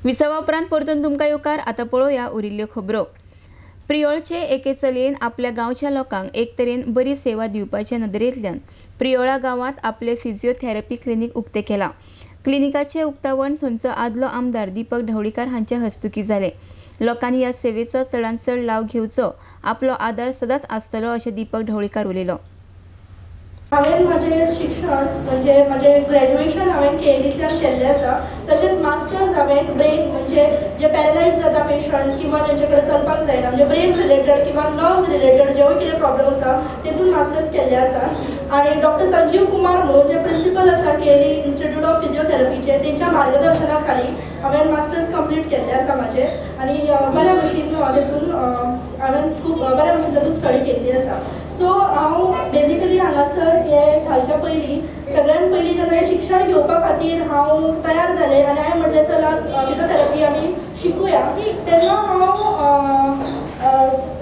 विसवा उपरांत परतून तुमकां येवकार. आतां पळोवया उरिल्ल्यो खबरो. प्रियोळचे एके चलयेन आपल्या गांवच्या लोकांक एक तरेन बरी सेवा दिवपाच्या नदरेंतल्यान प्रियोळा गांवांत आपले फिजिओथेरपी क्लिनीक उक्तें केलां. क्लिनिकाचें उक्तावण थंयचो आदलो आमदार दीपक ढवळीकार हांचे हस्तुकीं जालें. लोकांनी ह्या सेवेचो चडांत चड लाव घेवचो, आपलो आदार सदांच आसतलो अशें दीपक ढवळीकार उलयलो. हांवें म्हजें शिक्षण म्हणजे म्हजें ग्रॅज्युएशन हांवें केएलईंतल्यान केल्लें आसा. तशेंच मास्टर्स हांवें ब्रेन म्हणजे जे पॅरलायज जाता पेशंट किंवा तेंचे कडेन चलपाक जायना म्हणजे ब्रेन रिलेटेड किंवा नर्व्स रिलेटेड जेवूय कितें प्रॉब्लम आसा तेतून मास्टर्स केल्लें आसा. आनी डॉक्टर संजीव कुमार म्हणून जे प्रिंसिपल आसा केएलई इन्स्टिट्यूट ऑफ फिजियोथेरपीचे तेंच्या मार्गदर्शना खाली हांवें मास्टर्स कंप्लीट केल्लें आसा म्हाजें. आनी बऱ्या भशेन तेतून हांवें खूब बऱ्या भशेन तातूंत स्टडी केल्ली आसा. सो हांव बेजिकली हांगासर हे घालच्या पयलीं सगळ्यात पयलीं जेन्ना हें शिक्षण घेवपा खातीर हांव तयार जालें आनी हांवें म्हटलें चला फिजियोथेरपी आमी शिकूया, तेन्ना हांव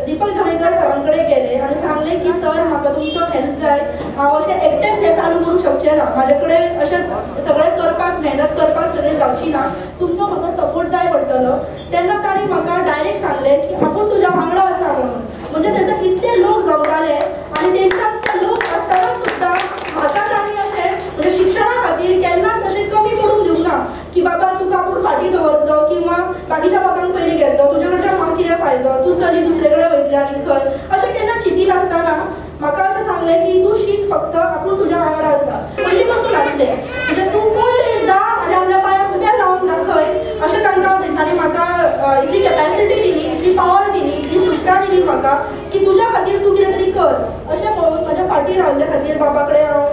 दीपक ढवळीकर सरां कडेन गेलें आनी सांगलें की सर म्हाका तुमचो हेल्प जाय, हांव अशें एकटेंच हें चालू करूंक शकचें ना, म्हाजे कडेन अशें सगळें करपाक मेहनत करपाक सगळें जावची ना, तुमचो म्हाका सपोर्ट जाय पडटलो. तेन्ना तांणी म्हाका डायरेक्ट सांगलें की आपूण तुज्या वांगडा आसा म्हणून. म्हणजे तेजो इतले लोक जमताले आनी तेंच्या लोक आसतना सुद्दां म्हाका तांणी अशें म्हणजे शिक्षणा खातीर केन्नाच अशें कमी पडूंक दिवंक ना की बाबा तुका आपूण फाटीं दवरतलो किंवा बाकीच्या लोकांक पयलीं घेतलो, तुजे कडच्यान हांव कितें फायदो, तूं चली दुसरे कडेन वयतलें आनी खंय, अशें केन्ना चिंतिनासतना म्हाका अशें सांगलें की तूं शीक फक्त, आपूण तुज्या वांगडा आसा. पयलीं पसून आसलें म्हणजे तूं कोण तरी जा आनी आपल्या पांयार उबें रावन दाखय अशें तांकां तेंच्यांनी म्हाका इतली कॅपेसिटी दिली, इतली पावर दिली, इतली सुटका दिली म्हाका की तुज्या खातीर तूं कितें तरी कर अशें म्हणून म्हज्या फाटीं रावल्ले खातीर बाबा कडेन हांव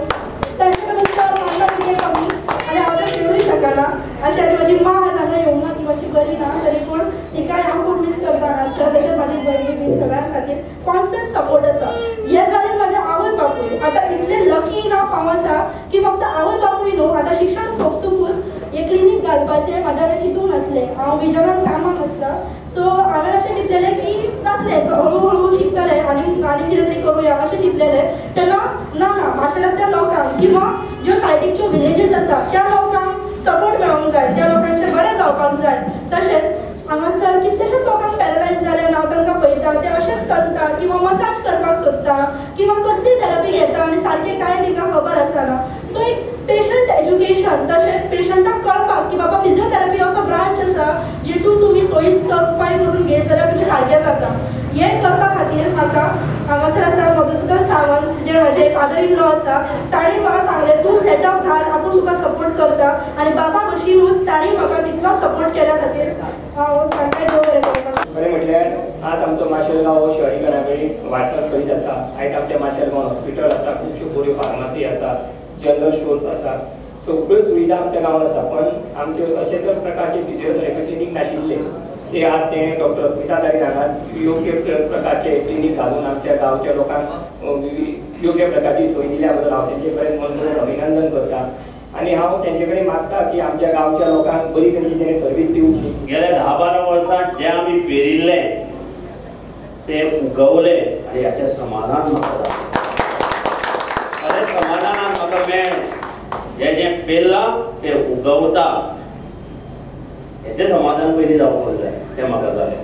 तांचे कडेन मानता तितलें कमी आनी हांव तें मेळूंक शकना. अशें आनी म्हजी मां आज हांगा येवंक ना, ती मातशी बरी ना, तरी पूण तिकाय हांव खूब मीस करता हांगासर. तशेंच म्हाजी भयणी बीन सगळ्यां खातीर कॉन्स्टंट सपोर्ट आसा. हें जालें म्हाजें आवय बापूय. आतां इतलें लकी इनफ हांव आसा की फक्त आवय बापूय न्हू, आतां शिक्षण सोंपतकूच हें क्लिनीक घालपाचें म्हाज्या हांवें चिंतूंक नासलें. हांव विजनान कामाक आसता, सो हांवें अशें चिंतलेलें की जातलें हळू हळू शिकतलें आनी आनी कितें तरी करुया अशें चिंतलेलें. तेन्ना ना ना माशेलांतल्या लोकांक किंवा ज्यो सायडीकच्यो विलेजीस आसा त्या लोकांक सपोर्ट मेळोंक जाय, त्या लोकांचें बरें जावपाक जाय. तशेंच हांगासर कितलेशेच लोकांक पॅरलायज जाल्यान हांव तांकां पळयता ते अशेंच चलता किंवा मसाज करपाक सोदता किंवा कसली थेरपी घेता आनी सारकें कांय तांकां खबर आसना. सो एक पेशंट एज्युकेशन तशेंच पेशंटाक कळपाक की बाबा फिजियोथेरपी असो ब्रांच आसा जेतून तुमी सोयीस्कर उपाय करून घेत जाल्यार तुमी सारकें जाता. हें करपा खातीर म्हाका हांगासर आसा मधुसुदन सावंत जे म्हजे फादर इन लॉ आसा तांणी म्हाका सांगलें तूं सेटअप घाल, आपूण तुका सपोर्ट करता. आनी बाबा भशेनूच तांणी म्हाका तितलो सपोर्ट केल्या खातीर हांव तांकां देव बरें करपाक. खरें म्हटल्यार आज आमचो माशेल गांव हो शहरीकरणा कडेन वाटचाल करीत आसा. आयज आमच्या माशेल गांवांत हॉस्पिटल आसा, खुबश्यो बऱ्यो फार्मासी आसा, जनरल स्टोर्स आसा, सगळ्यो सुविधा आमच्या गांवांत आसा. पण आमच्यो अशे तर प्रकारचे फिजियोथेरपी क्लिनीक नाशिल्ले ते आज ते डॉक्टर अस्मिता तारीन हांगा योग्य प्रकारचे क्लिनीक घालून आमच्या गांवच्या लोकांक योग्य प्रकारची सोय दिल्या बद्दल हांव तेंचे कडेन मनपूर्वक अभिनंदन करता आनी हांव तेंचे कडेन मागता की आमच्या गांवच्या लोकांक बरी तरेची तेणें सर्वीस दिवची. गेल्या 10-12 वर्सां जें आमी पेरिल्लें तें उगवलें आनी हाचें समाधान म्हाका जालें. खरें समाधानान म्हाका मेळ्ळें, जें जें पेरलां तें उगवता हेचें समाधान पयलीं जावपाक जाय, तें म्हाका जालें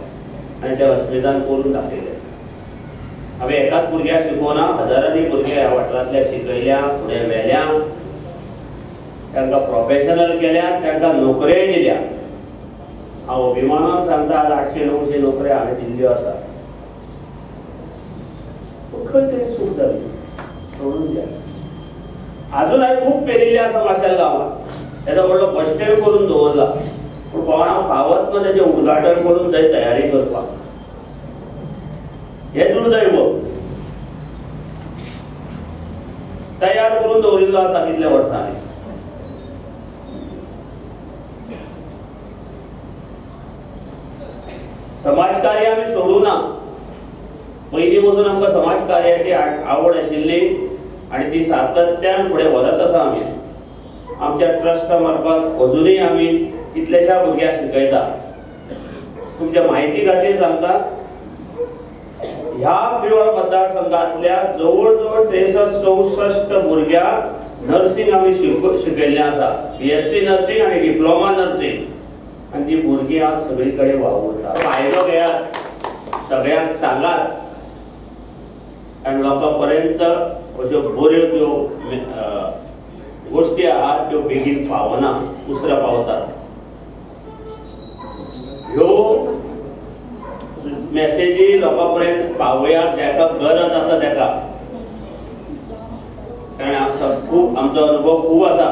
आनी तें अस्मितान करून दाखयलें. हांवें एकाच भुरग्याक शिकोवना, हजारांनी भुरगे ह्या वाठारांतल्या शिकयल्या, फुडें व्हेल्या, तांकां प्रोफेशनल केल्या, तांकां नोकऱ्योय दिल्या. हांव अभिमानान सांगता आज 800-900 नोकऱ्यो हांवें दिल्ल्यो आसा. खंय तरी चूक जाली, सोडून दिया. आजून हांवें खूब पेरिल्लें आसा माशेल गांवांत, तेजो व्हडलो बस स्टँड करून दवरला, पूण कोणाक फावच ना तेजें उद्घाटन करून थंय तयारी करपाक. हें दुर्दैव तयार करून दवरिल्लो आसा कितल्या वर्सांनी. समाजकार्य आमी सोडूं ना, पयलीं पसून आमकां समाजकार्याची आवड आशिल्ली आनी ती सातत्यान फुडें व्हरत आसा. आमी आमच्या ट्रस्टा मार्फत अजुनूय आमी कितल्याश्या भुरग्यांक शिकयता. तुमच्या म्हायती खातीर सांगता, ह्या प्रियोळ मतदारसंघातल्या जवळ जवळ 63-64 भुरग्यांक नर्सिंग आमी शिकयल्लें आसा, BSc nursing आनी डिप्लोमा नर्सिंग. आनी ती भुरगीं आज सगळी कडेन वावुरतात. फायदो घेयात, सगळ्यांक सांगात आनी लोकां पर्यंत अश्यो बऱ्यो त्यो गोश्टी आहात त्यो बेगीन पावना, उसरां पावतात. ह्यो मॅसेजी लोकां पर्यंत पावयात जाका गरज आसा ताका, कारण खूब आमचो अनुभव खूब आसा.